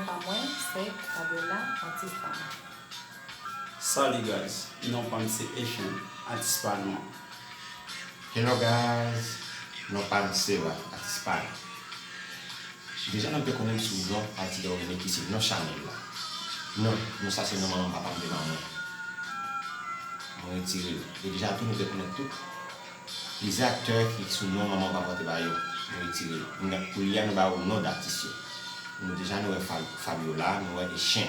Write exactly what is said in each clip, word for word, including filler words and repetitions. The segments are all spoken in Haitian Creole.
Pa mwen, se Fabiola, atis pa nou. Salut guys, non pa m se Eshen, atis pa nou an. Hello guys, non pa m se Ralph, atis pa nou. Deja nou te konnen m sou non Altidor René ki se non chanèl la. Non, non sa se non manman papa m te ban mwen. Mwen retire l. E deja tou nou te konnen tout plizyè aktè ki sou non manman papa te ba yo, nou retire yo. Koulye a nou ba yo non datis yo. Nou deja nou wè Fabiola, nou wè Eshen.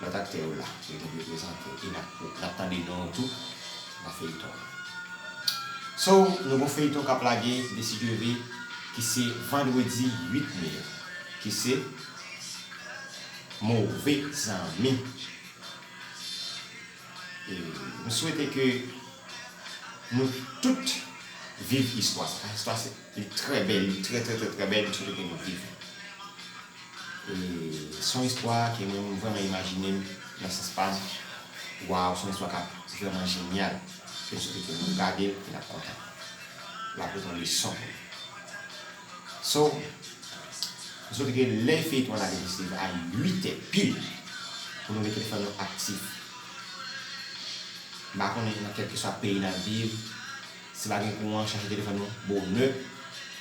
Lòt aktè yo la, yo te reprezante. E n ap tande non yo tou nan feyton an. So, nou gon feyton k ap lage, Desi Djeve, ki se vandredi uit me, ki se Move Zanmi. E m swete ke nou tout viv istwa sa. Istwa se, li trè bèl, li trè, trè, trè, trè bèl, m swete ke nou viv li. E se yon istwa ke mwen, mwen vrèman imajine m nan sans pa m. Waw, se yon istwa k ap vrèman jenyal. Ke m swete ke nou gade l e n ap kontan. L ap pote yon leson pou nou. So, m swete ke lè feyton an lage, se a uit è pil, pou nou gen telefòn nou aktif. M pa konnen nan kèlkeswa peyi n ap viv, si pa gen kouran, chaje telefòn nou bonè,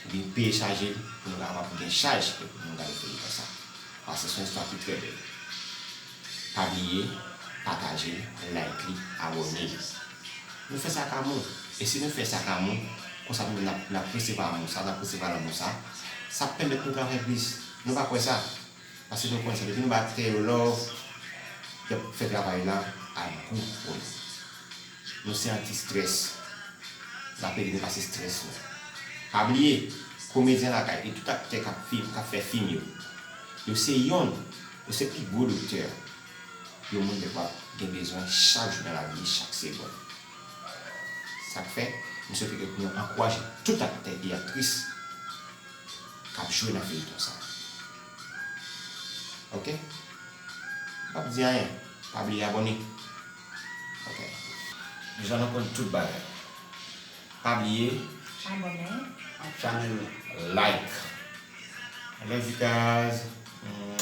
oubyen peye chaje l pou nou kapab gen chaj pou nou gade feyton sa. Paske se yon istwa ki trè bèl. Pa bliye pataje l, like li, abòne li. Nou fè sa ak amou. E si nou fè sa ak amou, konsa nou menm n ap, n ap resevwa amou sa, n ap resevwa lanmou sa. Sa ap pèmèt nou travay plis. Nou pa kwè sa? Paske nou konn sa, depi nou ba aktè yo love, y ap fè travay la ak gou pou nou. Nou se anti strès. N ap ede nou pase strès nou. Pa bliye, komedyen lakay e tout aktè k ap fim, k ap fè fim yo, yo se yonn, yo se pi gwo doktè. Yon moun te kapab gen bezwen chak jou nan lavi li, chak segonn. Sa k fè, m swete ke nou ankouraje tout aktè e aktris k ap jwe nan feyton sa. Oke? M p ap di anyen. Pa bliye abòne. Oke. Deja nou konn tout bagay. Pa bliye. Abòne. Channel like. I love you guys. Mm.